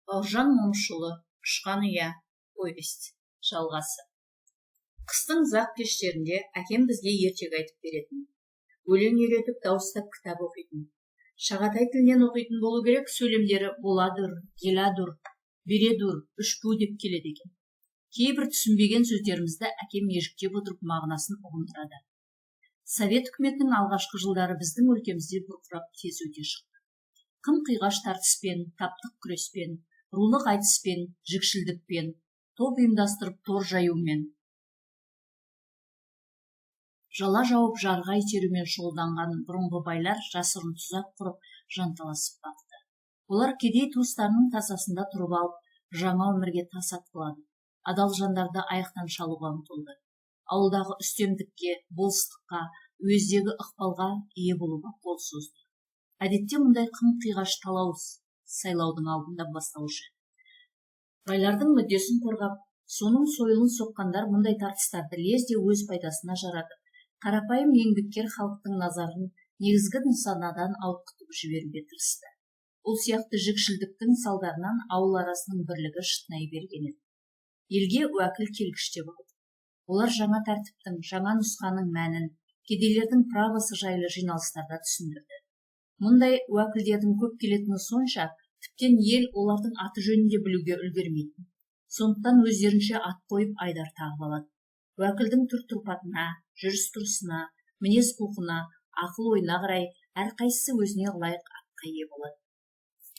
Бауыржан Момышұлы «Ұшқан ұя» повесть. Жалғасы. Қыстың ұзақ кештерінде әкем бізге ертегі айтып беретін. Өлең үйретіп, дауыстап кітап оқитын. Шағатай тілінен оқитын болу керек, сөйлемдері боладур, геладур, бередур, үшпу деп келеді екен. Кейбір түсінбеген сөздерімізді әкем ежіктеп отырып мағынасын ұғындырады. Совет үкіметінің алғашқы жылдары біздің өлкемізде бұрқырап тез өте шықты. Қым-қиғаш тартыспен, таптық күреспен, рулық айтыспен, жікшілдікпен, топ ұйымдастырып тор жаюмен, жала жауып жарға итерумен шұғылданған бұрынғы байлар жасырын тұзақ құрып, жанталасып бақты. Олар кедей туыстарының тасасында тұрып алып, жаңа өмірге тас атқылады, адал жандарды аяқтан шалуға ұмтылды. Ауылдағы үстемдікке, болыстыққа, уездегі ықпалға ие болуға қол созды. Әдетте мұндай қым-қиғаш талау сайлаудың алдында басталушы. Байлардың мүддесін қорғап, соның сойылын соққандар мұндай тартыстарды лезде өз пайдасына жаратып, қарапайым еңбеккер халықтың назарын негізгі нысанадан ауытқытып жіберуге тырысты. Бұл сияқты жікшілдіктің салдарынан ауыл арасының бірлігі шытынай берген еді. Елге уәкіл келгіштеп алды. Олар жаңа тәртіптің, жаңа нұсқаның мәнін, кедейлердің правосы жайлы жиналыстарда түсіндірді. Мұндай уәкілдердің көп келетіні сонша, тіптен ел олардың аты жөнін де білуге үлгермейтін. Сондықтан өздерінше ат қойып, айдар тағып алады. Уәкілдің түр-тұрпатына, жүріс-тұрысына, мінез-құлқына, ақыл-ойына қарай әрқайсысы өзіне лайық атқа ие болады.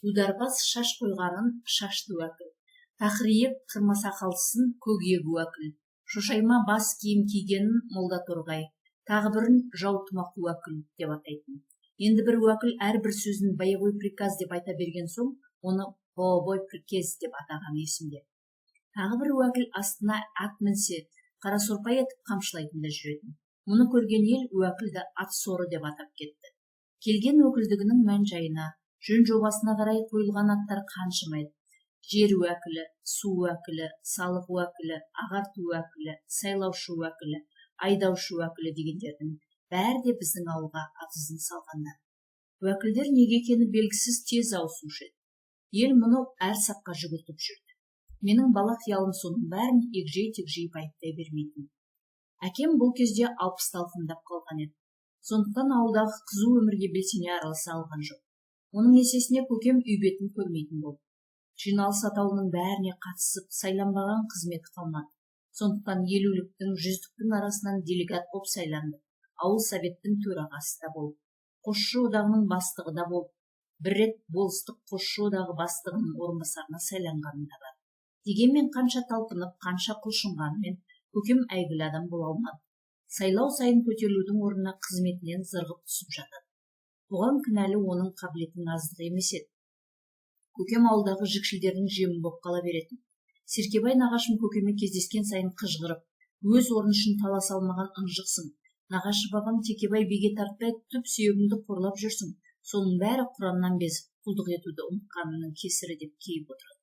Дударбас шаш қойғанын шашты уәкіл, тақыр қырмасақалдысын көкиек уәкіл, шошайма бас киім кигенін молда торғай, тағы бірін жау тымақ уәкіл деп атайтын. Енді бір уәкіл әрбір сөзін боевой приказ деп айта берген соң, оны бообой прикез деп атағаны есімде. Тағы бір уәкіл астына ат мінсе, қара сорпа етіп қамшылайтын да жүретін. Мұны көрген ел уәкілді ат соры деп атап кетті. Келген өкілдігінің мән-жайына, жөн-жобасына қарай қойылған аттар қаншама еді. Жер уәкілі, су уәкілі, салық уәкілі, ағарту уәкілі, сайлаушы уәкілі, айдаушы уәкілі дегендердің бәрі де біздің ауылға ат ізін салғандар. Уәкілдер неге екені белгісіз тез ауысушы еді. Ел мұны әр сапқа жүгіртіп жүрді. Менің бала қиялым соның бәрін егжей-тегжей байыптай бермейтін. Әкем бұл кезде 60-ты алқымдап қалған еді. Сондықтан ауылдағы қызу өмірге белсене араласа алған жоқ. Оның есесіне көкем үй бетін көрмейтін болды. Жиналыс атаулының бәріне қатысып, сайланбаған қызметі қалмады. Сондықтан елуліктің, жүздіктің арасынан делегат боп сайланды. Ауыл советтің төрағасы да болды. Қосшы одағының бастығы да болды. Бір рет болыстық қосшы одағы бастығының орынбасарына сайланғаны да бар. Дегенмен қанша талпынып, қанша құлшынғанымен көкем әйгілі адам бола алмады. Сайлау сайын көтерілудің орнына қызметінен зырғып түсіп жатады. Бұған кінәлі оның қабілетінің аздығы емес еді. Көкем ауылдағы жікшілдердің жемі боп қала беретін. Серкебай нағашым көкеме кездескен сайын қыжғырып, өз орны үшін таласа алмаған ынжықсың. Нағашы бабаң Текебай биге тартпай түп сүйегіңді қорлап жүрсің. Соның бәрі Құраннан безіп, құлдық етуді ұмытқаныңның кесірі деп кейіп отырады.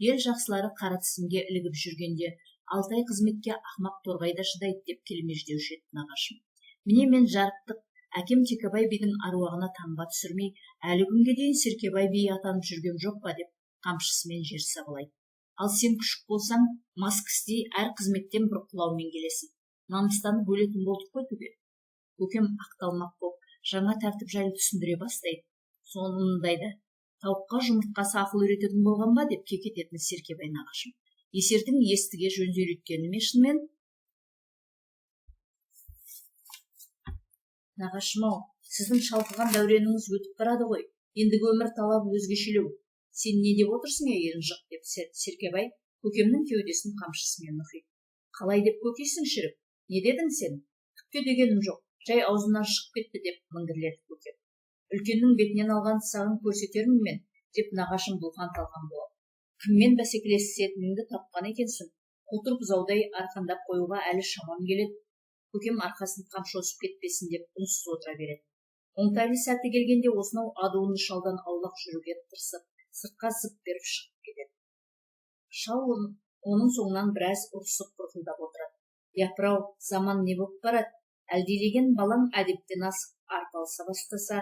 Ел жақсылары қара тізімге ілігіп жүргенде 6 ай қызметке ақмақ торғай да шыдайды деп келмеждеуші еді нағашым. Міне мен жарықтық әкем Текебай бидің аруағына таңба түсірмей, әлі күнге дейін Серкебай би атанып жүргем жоқ па деп қамшысымен жер сабалайды. Ал сен күшік болсаң, мас кісідей әр қызметтен бір құлаумен келесің. Намыстанып өлетін болдық қой түгел. Көкем ақталмақ боп, жаңа тәртіп жайлы түсіндіре бастайды. Сондайда тауыққа жұмыртқасы ақыл үйрететін болған ба деп кекететін Серкебай нағашым. Есердің естіге жөн үйреткені ме шынымен? Нағашым-ау, сіздің шалқыған дәуреніңіз өтіп барады ғой. Ендігі өмір талабы өзгешелеу. Сен не деп отырсың, ей ынжық деп Серкебай көкемнің кеудесін қамшысымен нұқиды. Қалай деп көкейсің шірік? Не дедің сен? Түкте дегенім жоқ, жай аузымнан шығып кетті деп міңгірледі көкем. Үлкеннің бетінен алған сағын көрсетермін мен деп нағашым бұлқан талқан болады. Кіммен бәсекелесетініңді тапқан екенсің. Қотыр бұзаудай арқандап қоюға әлі шамам келеді. Көкем арқасын қамшы осып кетпесін деп үнсіз отыра береді. Оңтайлы сәті келгенде осынау адуынды шалдан аулақ жүруге тырысып, сыртқа зып беріп шығып кетеді. Шал оның соңынан біраз ұрысып бұрқылдап отырады. Япырау, заман не боп барады? Әлдилеген балаң әдептен асып арпалыса бастаса,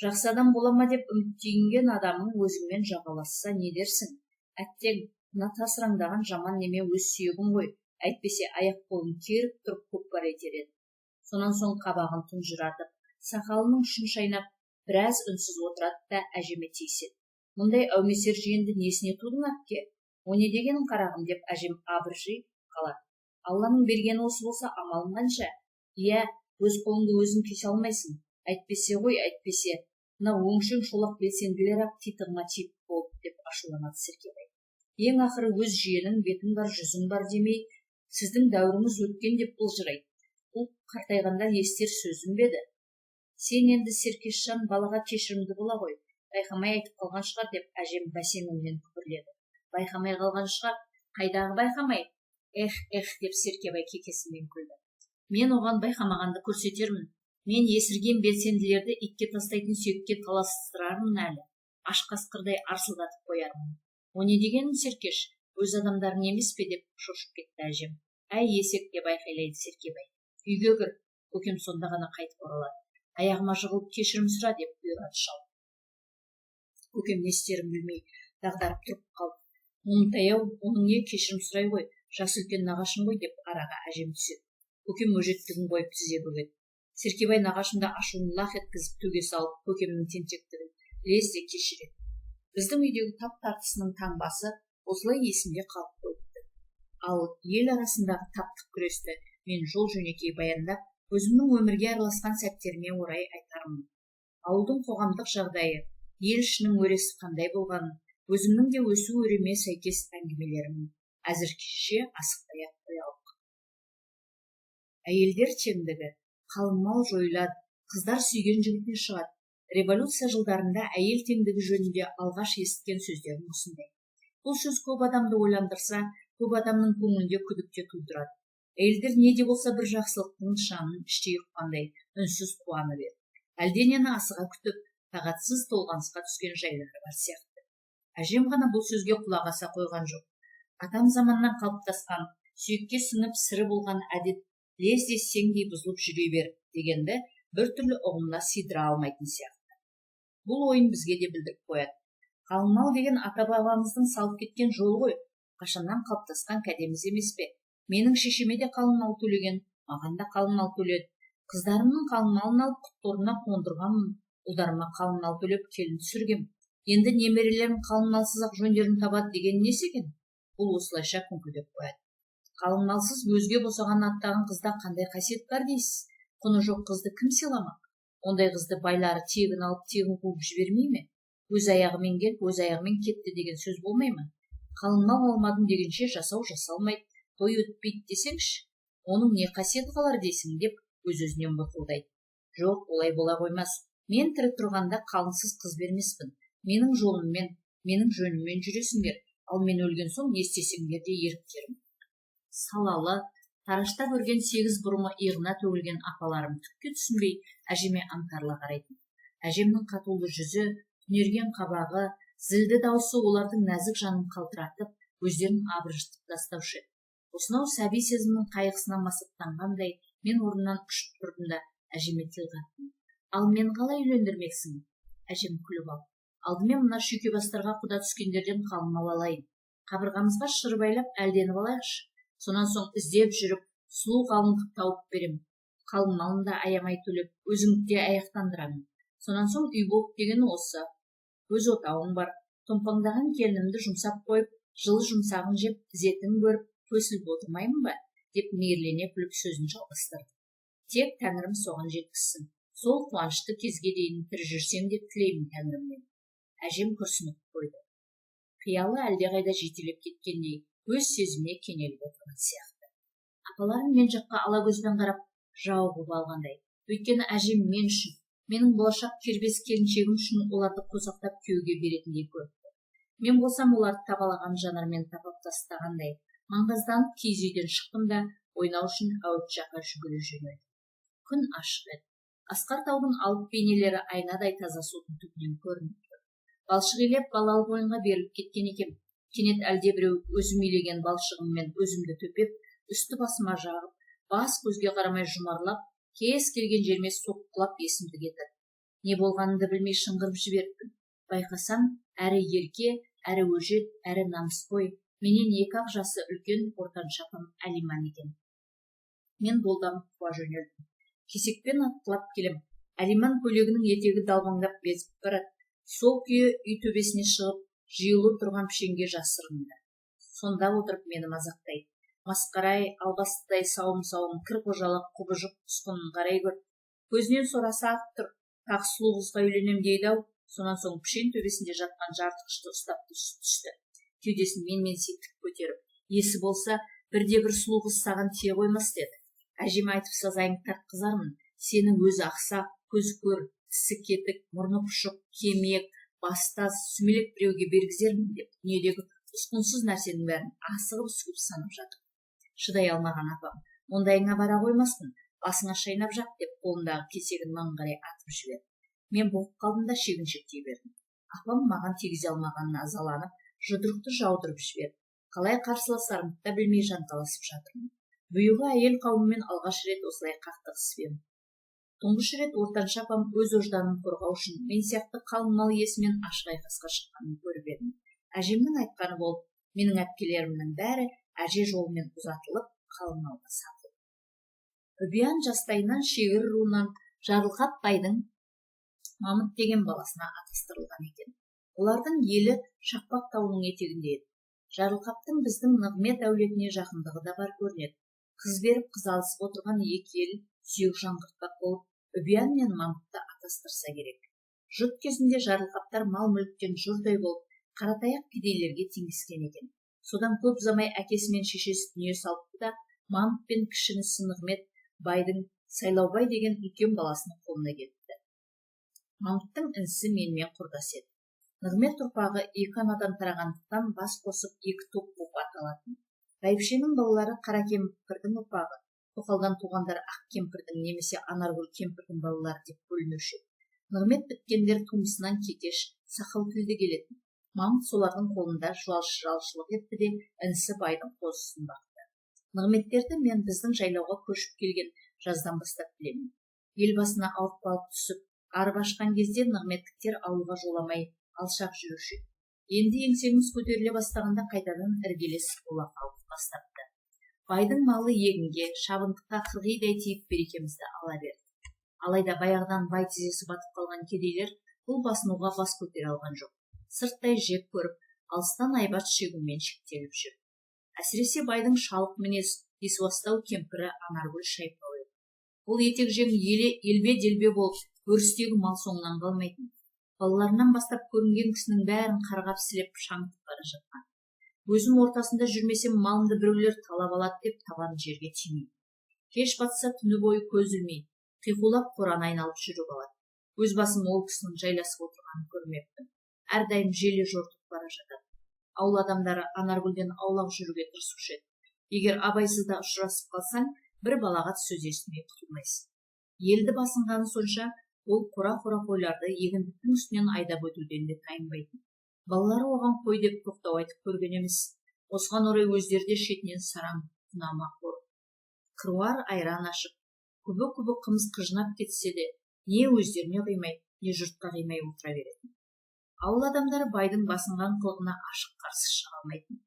жақсы адам бола ма деп үміттенген адамың өзіңмен жағаласса не дерсің? Әттең, мына тасыраңдаған жаман неме өз сүйегім ғой, әйтпесе аяқ-қолын керіп тұрып көкпар етер еді. Сонан соң қабағын тұнжыратып, сақалының ұшын шайнап, біраз үнсіз отырады да әжеме тиіседі. Мұндай әумесер жиенді несіне тудың, әпке? О не дегенің, қарағым, деп әжем абыржи қалады. Алланың бергені осы болса, амалым қанша? Иә, өз қолыңды өзің кесе алмайсың. Әйтпесе ғой, әйтпесе, мына өңшең шолақ белсенділер-ақ титығыма тиіп болды, деп ашуланады Серкебай. Ең ақыры өз жиенің, бетің бар, жүзің бар демей, сіздің дәуіріңіз өткен деп былжырайды. Бұл қартайғанда естер сөзім бе еді? Сен енді, Серкешжан, балаға кешірімді бола ғой, байқамай айтып қалған шығар, деп әжем бәсең үнмен күбірледі. Байқамай қалған шығар, қайдағы байқамай? Эх, эх, деп Серкебай кекесімен күлді. Мен оған байқамағанды көрсетермін. Мен есірген белсенділерді итке тастайтын сүйекке таластырармын әлі. Аш қасқырдай арсылдатып қоярмын. О не дегенің, Серкеш, өз адамдарың емес пе, деп шошып кетті әжем. Әй, есек, деп айқайлайды Серкебай. Үйге кір. Көкем сонда ғана қайтып оралады. Аяғыма жығылып кешірім сұра, деп бұйырады шал. Көкем не істерін білмей дағдарып тұрып қалды. Оңтай-ау, оның не кешірім сұрай ғой, жасы үлкен нағашым ғой, деп араға әжем түседі. Көкем өжеттігін қойып тізе бүгеді. Серкебай нағашым да ашуын лақ еткізіп төге салып, көкемнің тентектігін лезде кешіреді. Біздің үйдегі тап тартысының таңбасы осылай есімде қалып қойыпты. Ал ел арасындағы таптық күресті мен жол жөнекей баяндап, өзімнің өмірге араласқан сәттеріме орай айтармын. Ауылдың қоғамдық жағдайы, ел ішінің өресі қандай болғанын, өзімнің де өсу өреме сәйкес әңгімелерімін әзірше асықпай-ақ қоялық. Әйелдер теңдігі, қалың мал жойылады, қыздар сүйген жігітіне шығады. Революция жылдарында әйел теңдігі жөнінде алғаш есіткен сөздерім осындай. Бұл сөз көп адамды ойландырса, көп адамның көңілінде күдік те тудырады. Әйелдер не де болса бір жақсылықтың нышанын іштей ұққандай үнсіз қуанып еді. Әлденені асыға күтіп, тағатсыз толғанысқа түскен жайлары бар сияқты. Әжем ғана бұл сөзге құлақ аса қойған жоқ. Атам заманнан қалыптасқан, сүйекке сіңіп сірі болған әдет лезде сеңдей бұзылып жүре бер дегенді біртүрлі ұғымына сыйдыра алмайтын сияқты. Бұл ойын бізге де білдіріп қояды. Қалың мал деген ата-бабамыздың салып кеткен жолы ғой, қашаннан қалыптасқан кәдеміз емес пе? Менің шешеме де қалың мал төлеген, маған да қалың мал төледі. Қыздарымның қалың малын алып құтты орнына қондырғанмын, ұлдарыма қалың мал төлеп келін түсіргем. Енді немерелерім қалың малсыз-ақ жөндерін табады деген несі екен? Бұл осылайша күңкілдеп қояды. Қалың малсыз өзге босағаны аттаған қызда қандай қасиет бар дейсіз? Құны жоқ қызды кім сыйламақ? Ондай қызды байлары тегін алып, тегін қуып жібермей ме? Өз аяғымен келіп, өз аяғымен кетті деген сөз болмай ма? Қалың мал алмадым дегенше жасау жасалмайды, той өтпейді десеңші. Оның не қасиеті қалар дейсің, деп өз-өзінен бұрқылдайды. Жоқ, олай бола қоймас. Мен тірі тұрғанда қалыңсыз қыз бермеспін. Менің жолыммен, менің жөніммен жүресіңдер, ал мен өлген соң не істесеңдер де еріктерің. Салалы, тараштап өрген 8 бұрымы иығына төгілген апаларым түкке түсінбей әжеме аңтарыла қарайтын. Әжемнің қатулы жүзі, түнерген қабағы, зілді даусы олардың нәзік жанын қалтыратып, өздерін абыржытып тастаушы еді. Осынау сәби сезімнің қайғысына масаттанғандай мен орнымнан ұшып тұрдым да әжеме тіл қаттым. Ал мен қалай үйлендірмексің? Әжем күліп алды. Алдымен мына шүйкебастарға құда түскендерден қалың мал алайын. Қабырғамызға шыр байлап әлденіп алайықшы. Сонан соң іздеп жүріп сұлу қалыңдық тауып берем. Қалың малын да аямай төлеп, өзіңді де аяқтандырамын. Сонан соң үй болып деген осы. Өз отауың бар. Томпаңдаған келінімді жұмсап қойып, жылы жұмсағын жеп, ізетін көріп, көсіліп отырмаймын ба? Деп мейірлене күліп сөзін жалғастырды. Тек тәңірім соған жеткізсін. Сол қуанышты кезге дейін тірі жүрсем деп тілеймін тәңірімнен. Әжем күрсініп қойды. Қиялы әлдеқайда жетелеп кеткендей өз сезіміне кенеліп отырған сияқты. Апаларым мен жаққа ала көзбен қарап жауығып алғандай. Өйткені әжем мен үшін, менің болашақ кербез келіншегім үшін оларды қосақтап күйеуге беретіндей көріпті. Мен болсам оларды табалаған жанармен тапап тастағандай, маңғазданып киіз үйден шықтым да ойнау үшін әуіт жаққа жүгіре жөнелдім. Күн ашық еді. Асқар таудың алып бейнелері айнадай таза судың түбінен көрініп тұр. Балшық илеп балалық ойынға беріліп кеткен екем. Кенет әлдебіреу өзім илеген балшығыммен өзімді төпеп, үсті басыма жағып, бас көзге қарамай жұмарлап, кез келген жеріме соққылап есімді кетірді. Не болғанымды білмей шыңғырып жіберіппін. Байқасам, әрі ерке, Әрі өжет, әрі намысқой, менен екі-ақ жасы үлкен ортаншы апам Әлиман екен. Мен долданып қуа жөнелдім. Кесекпен атқылап келем. Әлиман көйлегінің етегі далбаңдап безіп барады. Сол күйі үй төбесіне шығып, жиюлы тұрған пішенге жасырынды. Сонда отырып мені мазақтайды. Масқарай, албастыдай сауым-сауым, кір қожалақ, құбыжық құсқынын қарай көр. Көзінен сорасы ағып тұр. Тағы сұлу қызға үйленем дейді-ау. Сонан соң пішен төбесінде жатқан жартықышты ұстап түсті. Кеудесін менменси тік көтеріп, есі болса, бірде-бір сұлу қыз саған тие қоймас деді. Әжеме айтып сазайыңды тартқызармын. Сені өзі ақсақ, көзі көр, тісі кетік, мұрны пұшық, кемиек, бастас, сүмелек біреуге бергізермін деп дүниедегі ұсқынсыз нәрсенің бәрін асығып-үсігіп санап жатыр. Шыдай алмаған апам, ондайыңа бара қоймаспын, басыңа шайнап жақ деп қолындағы кесегін маған қарай атып жіберді. Мен бұғып қалдым да шегіншектей бердім. Апам маған тигізе алмағанына ызаланып, жұдырықты жаудырып жіберді. Қалай қарсыласарымды да білмей жанталасып жатырмын. Бұйығы әйел қауымымен алғаш рет осылай қақтығысып едім. Тұңғыш рет ортаншы апам өз ожданын қорғау үшін мен сияқты қалың мал иесімен ашық айқасқа шыққанын көріп едім. Әжемнің айтқаны болып, менің әпкелерімнің бәрі әже жолымен ұзатылып, қалың малға сатылды. Үбиян жастайынан Шегір руынан Жарылқап байдың Мамыт деген баласына атастырылған екен. Олардың елі Шақпақ тауының етегінде еді. Жарылқаптың біздің Нығмет әулетіне жақындығы да бар көрінеді. Қыз беріп қыз алысып отырған екі ел сүйек жаңғыртпақ болып, Үбиян мен Мамытты атастырса керек. Жұт кезінде Жарылқаптар мал-мүліктен жұрдай болып, қаратаяқ кедейлерге теңескен екен. Содан көп ұзамай әкесі мен шешесі дүние салыпты да, Мамыт пен кіші інісі Нығмет байдың Сайлаубай деген үлкен баласының қолына кетті. Мамыттың інісі менімен құрдас еді. Нығмет ұрпағы екі анадан тарағандықтан бас қосып екі топ болып аталатын. Бәйбішенің балалары қара кемпірдің ұрпағы, тоқалдан туғандар ақ кемпірдің немесе Анаргүл кемпірдің балалары деп бөлінуші еді. Нығмет біткендер тумысынан кекеш, сақау тілді келетін. Мамыт солардың қолында жалшылық етті де інісі байдың қозысын бақты. Нығметтерді мен біздің жайлауға көшіп келген жаздан бастап білемін. Ел басына ауыртпалық түсіп, арып ашқан кезде нығметтіктер ауылға жоламай алшақ жүруші еді. Енді еңсеміз көтеріле бастағанда қайтадан іргелес бола қалып бастапты. Байдың малы егінге, шабындыққа қырғидай тиіп берекемізді ала берді. Алайда баяғыдан бай тізесі батып қалған кедейлер бұл басынуға бас көтере алған жоқ. Сырттай жек көріп, алыстан айбат шегумен шектеліп жүр. Әсіресе байдың шалық мінез, есуастау кемпірі Анаргүл шайпау еді. Бұл етек жең елбе-делбе болып, өрістегі мал соңынан қалмайтын. Балаларынан бастап көрінген кісінің бәрін қарғап сілеп шаңытып бара жатқан. Өзім ортасында жүрмесем малымды біреулер талап алады деп табан жерге тимейді. Кеш батса түні бойы көз ілмей, қиқулап қораны айналып жүріп алады. Өз басым ол кісінің жайласып отырғанын көрмеппін. Әрдайым желе жортып бара жатады. Ауыл адамдары Анаргүлден аулақ жүруге тырысушы еді. Егер абайсызда ұшырасып қалсаң, бір балағат сөз естімей құтылмайсың. Елді басынғаны сонша, ол қора-қора қойларды егіндіктің үстінен айдап өтуден де тайынбайтын. Балалары оған қой деп тоқтау айтып көрген емес. Осыған орай өздері де шетінен сараң құнама қор. Қыруар айран ашып, күбі-күбі қымыз қыжынап кетсе де, не өздеріне қимай, не жұртқа қимай отыра беретін. Ауыл адамдары байдың басынған қылығына ашық қарсы шыға алмайтын.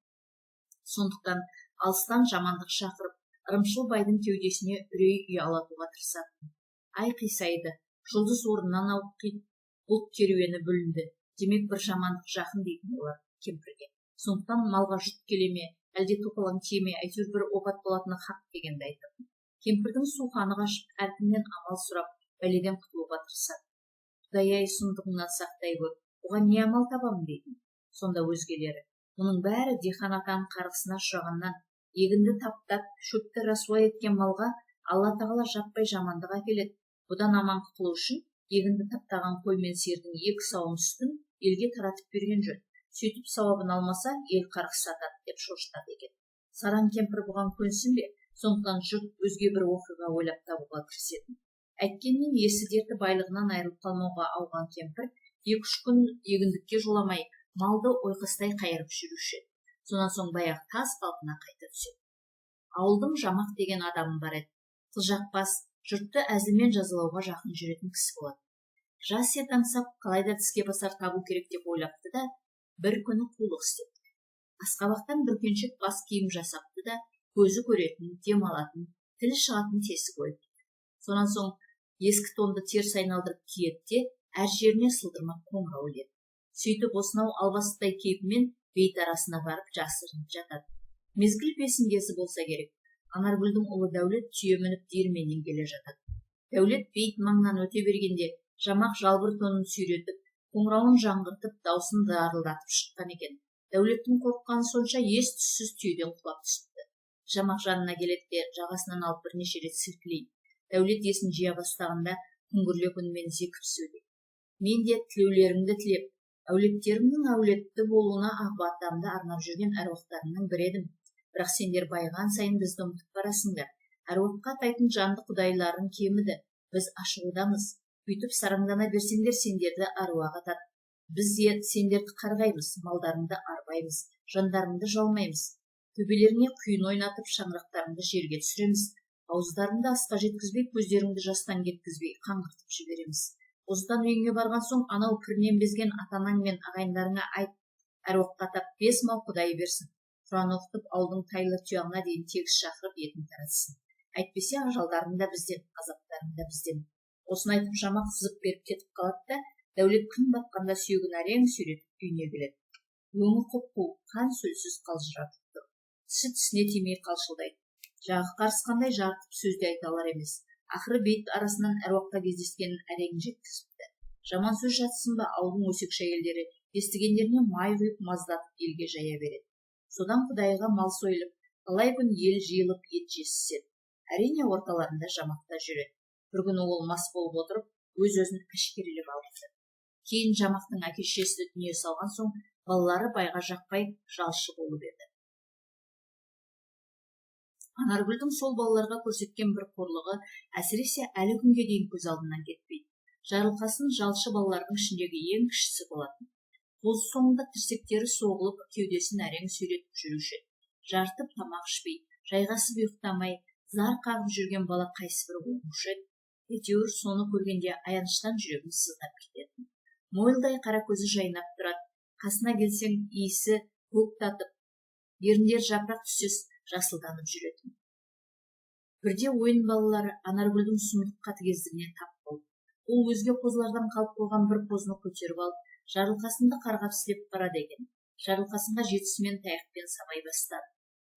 Сондықтан алыстан жамандық шақырып, ырымшыл байдың кеудесіне үрей ұялатуға тырысатын. Ай қисайды, жұлдыз орнынан ауытқиды, бұлт керуені бүлінді. Демек бір жамандық жақын дейтін олар кемпірге. Сондықтан малға жұт келе ме, әлде топалаң тие ме, әйтеуір бір опат болатыны хақ дегенді айтатын. Кемпірдің суқаны қашып, әркімнен амал сұрап, бәледен құтылуға тырысады. Құдай-ай, сұмдығыңнан сақтай көр, оған не амал табамын дейтін. Сонда өзгелері, мұның бәрі дихан атаның қарғысына ұшырағаннан, егінді таптап, шөпті рәсуа еткен малға Алла тағала жаппай жамандық әкеледі. Бұдан аман құтылу үшін егінді таптаған қой мен сиырдың екі сауым сүтін елге таратып берген жөн. Сөйтіп сауабын алмаса, ел қарғыс атады деп шошытады екен. Сараң кемпір бұған көнсін бе, сондықтан жұрт өзге бір оқиға ойлап табуға кірісетін. Әйткенмен есі дерті байлығынан айырылып қалмауға ауған кемпір 2-3 күн егіндікке жоламай, малды ойқастай қайырып жүруші еді. Сонан соң баяғы тас қалпына қайта түседі. Ауылдың Жамақ деген адамы бар еді. Қылжақбас, жұртты әзілмен жазалауға жақын жүретін кісі болады. Жас ет аңсап, қалайда тіске басар табу керек деп ойлапты да, Бір күні қулық істепті. Асқабақтан бүркеншік бас киім жасапты да, көзі көретін, дем алатын, тілі шығатын тесік ойыпты. Сонан соң ескі тонды теріс айналдырып киеді де, әр жеріне сылдырмақ қоңырау іледі. Сөйтіп осынау албастай кейпімен бейіт арасына барып жасырынып жатады. Мезгіл бесін кезі болса керек. Анаргүлдің ұлы Дәулет түйе мініп диірменнен келе жатады. Дәулет бейіт маңынан өте бергенде Жамақ жалбыр тонын сүйретіп, қоңырауын жаңғыртып, даусын дарылдатып шыққан екен. Дәулеттің қорыққаны сонша, ес түссіз түйеден құлап түсіпті. Жамақ жанына келеді де, жағасынан алып бірнеше рет сілкілейді. Дәулет есін жия бастағанда күңгірлек үнмен зекіп сөйлейді. Мен де тілеулеріңді тілеп, әулеттеріңнің әулетті болуына ақ батамды арнап жүрген әруақтарыңның бірі едім. Бірақ сендер байыған сайын бізді ұмытып барасыңдар. Әруаққа атайтын жанды құдайларың кеміді. Біз ашығудамыз. Бүйтіп сараңдана берсеңдер, сендерді аруақ атады. Біз сендерді қарғаймыз, малдарыңды арбаймыз, жандарыңды жалмаймыз. Төбелеріңе құйын ойнатып, шаңырақтарыңды жерге түсіреміз. Ауыздарыңды асқа жеткізбей, көздеріңді жастан кеткізбей қаңғыртып жібереміз. Осыдан үйіңе барған соң анау пірінен безген ата-анаң мен ағайындарыңа айт, әруаққа атап 5 мал құдай берсін. Құран оқытып, ауылдың тайлы тұяғына дейін тегіс шақырып етін таратсын. Әйтпесе ажалдарың да бізден, азаптарың да бізден. Осыны айтып Жамақ сызып беріп кетіп қалады да, Дәулет күн батқанда сүйегін әрең сүйретіп үйіне келеді. Өңі құп-қу, қан сөлсіз қалжыратып тұр. Тісі тісіне тимей қалшылдайды. Жағы қарысқандай жарытып сөз де айта алар емес. Ақыры бейіт арасынан әруаққа кездескенін әрең жеткізіпті. Жаман сөз жатсын ба, ауылдың өсекші әйелдері естігендеріне май құйып маздатып елге жая береді. Содан құдайға мал сойылып, талай күн ел жиылып ет жесіседі. Әрине орталарында Жамақта жүреді. Бір күні ол мас болып отырып, өз-өзін әшкерелеп алыпты. Кейін Жамақтың әке-шешесі дүние салған соң балалары байға жақпай жалшы болып еді. Анаргүлдің сол балаларға көрсеткен бір қорлығы әсіресе әлі күнге дейін көз алдынан кетпейді. Жарылқасын жалшы балалардың ішіндегі ең кішісі болатын. Қозы соңында тірсектері соғылып, кеудесін әрең сүйретіп жүруші еді. Жартып тамақ ішпей, жайғасып ұйықтамай, зар қағып жүрген бала қайсыбір оңушы еді. Әйтеуір соны көргенде аяныштан жүрегім сыздап кететін. Мойылдай қара көзі жайнап тұрады. Қасына келсең иісі көк татып, еріндері жапырақ түстес жасылданып жүретін. Бірде ойын балалары Анаргүлдің сұмдық қатыгездігіне тап болды. Ол өзге қозылардан қалып қойған бір қозыны көтеріп алып, Жарылқасынды қарғап сілеп барады екен. Жарылқасынға жетісімен таяқпен сабай бастады.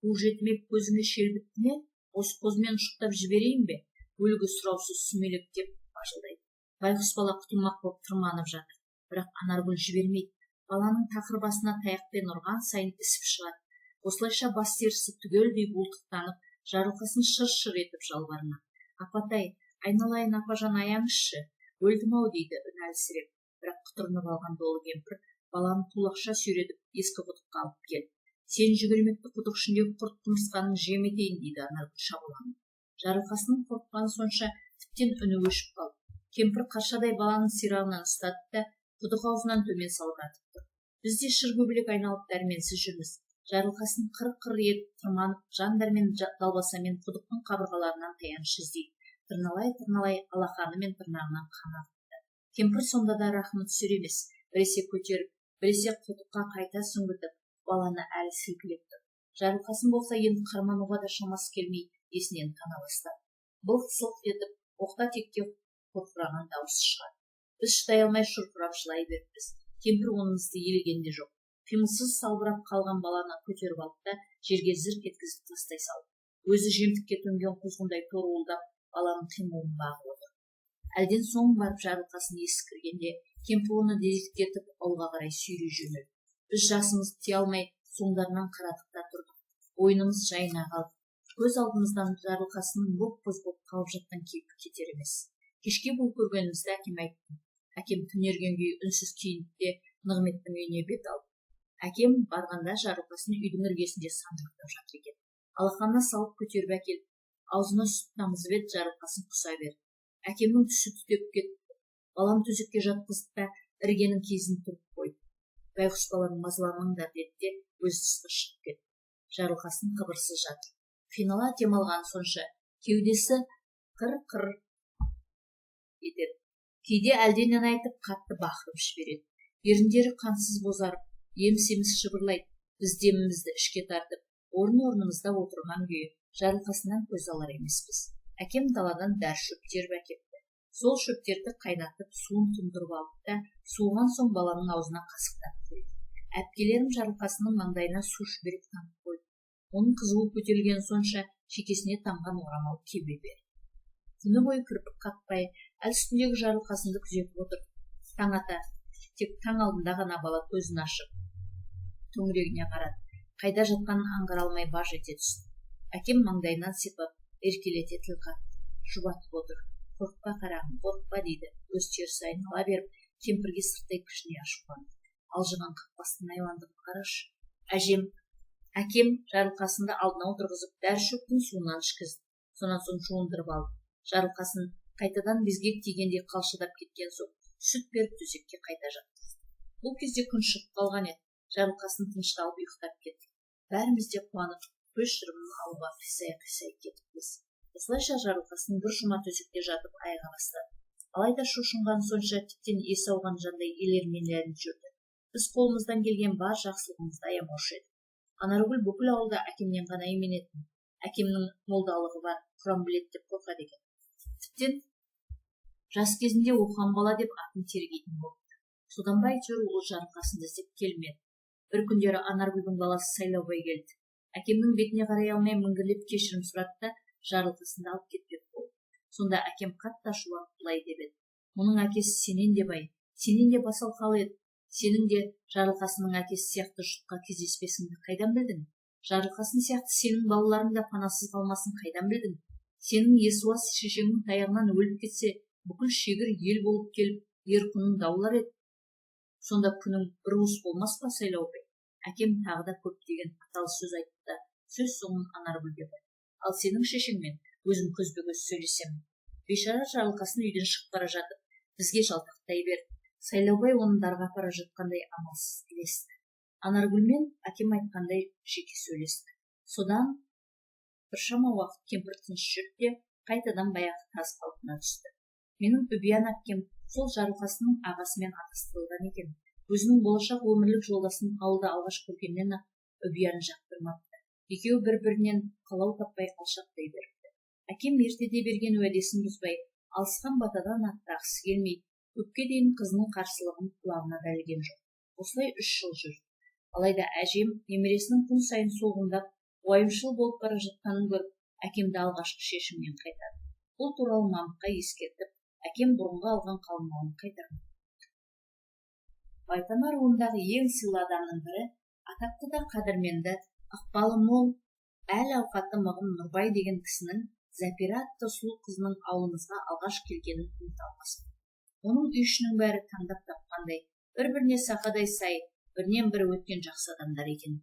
Қу жетімек көзіңе шел бітті ме? Осы қозымен ұшықтап жіберейін бе? Өлігі сұраусыз сүмелек деп бажылдайды. Байғұс бала құтылмақ болып тырманып жатыр. Бірақ Анаргүл жібермейді. Баланың тақыр басына таяқпен ұрған сайын ісіп шығады. Осылайша бас терісі түгелдей бұлтықтанып, Жарылқасын шыр-шыр етіп жалбарынады. Апатай, айналайын апажан, аяңызшы, өлдім-ау дейді үн әлсіреп. Бірақ құтырынып алған долы кемпір баланы тулақша сүйретіп ескі құдыққа алып келді. Сен жүгірмекті құдық ішіндегі құрт құмырсқаның жем етейін дейді Анаргүл шабаланып. Жарылқасынның қорыққаны сонша тіптен үні өшіп қалды. Кемпір қаршадай баланың сирағынан ұстады да, құдық аузынан төмен салбыратып тұр. Біз де шыр көбелек айналып дәрменсіз жүрміз. Жарылқасын қыр-қыр етіп тырманып, жан дәрмен далбасамен құдықтың қабырғаларынан таяныш іздейді. Тырналай-тырналай алақаны мен тырнағынан қан ағытты. Кемпір сонда да рахымы түсер емес. Біресе көтеріп, біресе құдыққа қайта сүңгітіп, баланы әлі сілкілеп тұр. Жарылқасын болса енді қармануға да шамасы келмей, есінен тана бастады. Былқ-сылқ етіп, оқта-текте қорқыраған дауысы шығады. Біз шыдай алмай шұрқырап жылай беріппіз. Кемпір онымызды елеген де жоқ. Қимылсыз салбырап қалған баланы көтеріп алды да, жерге зырқ еткізіп тастай салды. Өзі жемтікке төнген құзғындай торуылдап, баланың қимылын бағып отыр. Әлден соң барып Жарылқасын есі кіргенде, кемпір оны дедектетіп ауылға қарай сүйрей жөнелді. Біз жасымызды тия алмай, соңдарынан қарадық та тұрдық. Ойынымыз жайына қалды. Көз алдымыздан Жарылқасынның боп-боз болып қалып жатқан кейпі кетер емес. Кешке бұл көргенімізді әкеме айттым. Әкем түнерген күйі үнсіз киінді де Нығметтің үйіне бет алды. Әкем барғанда Жарылқасын үйдің іргесінде сандырақтап жатыр екен. Алақанына салып көтеріп әкелді. Аузына сүт тамызып еді, Жарылқасын құса берді. Әкемнің түсі түтеп кетті. Баланы төсекке жатқызды да іргенің кезін түріп қойды. Байғұс баланы мазаламаңдар деді де өзі тысқа шығып кетті. Жарылқасын қыбырсыз жатыр. Қинала демалған сонша кеудесі қыр-қыр етеді. Кейде әлденені айтып қатты бақырып жібереді. Еріндері қансыз бозарып, Еміс-еміс шыбырлайды. Біз демімізді ішке тартып, орын-орнымызда отырған күйі Жарылқасыннан көз алар емеспіз. Әкем даладан дәрі шөп теріп әкепті. Сол шөптерді қайнатып, суын тұндырып алды да, суыған соң баланың аузына қасықтап құйды. Әпкелерім Жарылқасынның маңдайына су шүберек таңып қойды. Оның қызуы көтерілгені сонша, шекесіне тамған орамал кебе берді. Күні бойы кірпік қақпай, әл үстіндегі Жарылқасынды күзетіп отырды. Таң ата, тек таң алдында ғана бала көзін ашып, төңірегіне қарады. Қайда жатқанын аңғара алмай баж ете түсті. Әкем маңдайынан сипап, еркелете тіл қатты. Жұбатып отыр. Қорықпа, қарағым, қорықпа, дейді. Өз терісі айнала беріп, кемпірге сырттай кішіне ашуланды. Алжыған қақпастың айуандығын қарашы. Әжем, әкем Жарылқасынды алдына отырғызып, дәрі шөптің суынан ішкізді. Сонан соң жуындырып алды. Жарылқасын қайтадан безгек тигендей қалшылдап кеткен соң, сүт беріп төсекке қайта жатқызды. Бұл кезде күн шығып қалған еді. Жарылқасын тынышталып ұйықтап кетті. Бәріміз де қуанып, көз шырымын алуға қисая-қисая кетіппіз. Осылайша Жарылқасын бір жұма төсекте жатып айыға бастады. Алайда шошынғаны сонша, тіптен есі ауған жандай елерменленіп жүрді. Біз қолымыздан келген бар жақсылығымызды аямаушы едік. Анаргүл бүкіл ауылда әкемнен ғана именетін. Әкемнің молдалығы бар, құран біледі деп қорқады екен. Тіптен жас кезінде оқыған бала деп атын тергейтін болыпты. Содан ба, әйтеуір ол Жарылқасынды іздеп келмеді. Бір күндері Анаргүлдің баласы Сайлаубай келді. Әкемнің бетіне қарай алмай міңгірлеп кешірім сұрады да, Жарылқасынды алып кетпек болды. Сонда әкем қатты ашуланып былай деп еді: Мұның әкесі сенен де бай, сенен де басалқалы еді. Сенің де Жарылқасынның әкесі сияқты жұртқа кездеспесіңді қайдан білдің? Жарылқасын сияқты сенің балаларың да панасыз қалмасын қайдан білдің? Сенің есуас шешеңнің таяғынан өліп кетсе, бүкіл шегір ел болып келіп, ер құнын даулар еді. Сонда күнің бір уыс болмас па, Сайлаубай? Әкем тағы да көптеген қатал сөз айтты да, сөз соңын Анаргүлге бұрды. Ал сенің шешеңмен өзім көзбе-көз сөйлесемін. Бейшара Жарылқасын үйден шығып бара жатып, бізге жалтақтай берді. Сайлаубай оны дарға апара жатқандай амалсыз ілесті. Анаргүлмен әкем айтқандай жеке сөйлесті. Содан біршама уақыт кемпір тыныш жүрді де, қайтадан баяғы таз қалпына түсті. Менің Үбиян әпкем сол Жарылқасынның ағасымен атастырылған екен. Өзінің болашақ өмірлік жолдасын ауылда алғаш көргеннен-ақ Үбиян жақтырмапты. Екеуі бір-бірінен қалау таппай алшақтай беріпті. Әкем ертеде берген уәдесін бұзбай, алысқан батадан аттағысы келмей, көпке дейін қызының қарсылығын құлағына да ілген жоқ. Осылай 3 жыл жүрді. Алайда әжем немересінің күн сайын солғындап, уайымшыл болып бара жатқанын көріп, әкемді алғашқы шешімнен қайтарды. Бұл туралы Мамыққа ескертіп, әкем бұрынғы алған қалыңмалын қайтармады. Байтама руындағы ең сыйлы адамның бірі, атақты да қадірменді, ықпалы мол, әл ауқаты мығым Нұрбай деген кісінің Зәпира атты сұлу қызының ауылымызға алғаш келгенін ұмыта алмаспын. Оның үй ішінің бәрі таңдап тапқандай, бір-біріне сақадай сай, бірінен бірі өткен жақсы адамдар екен.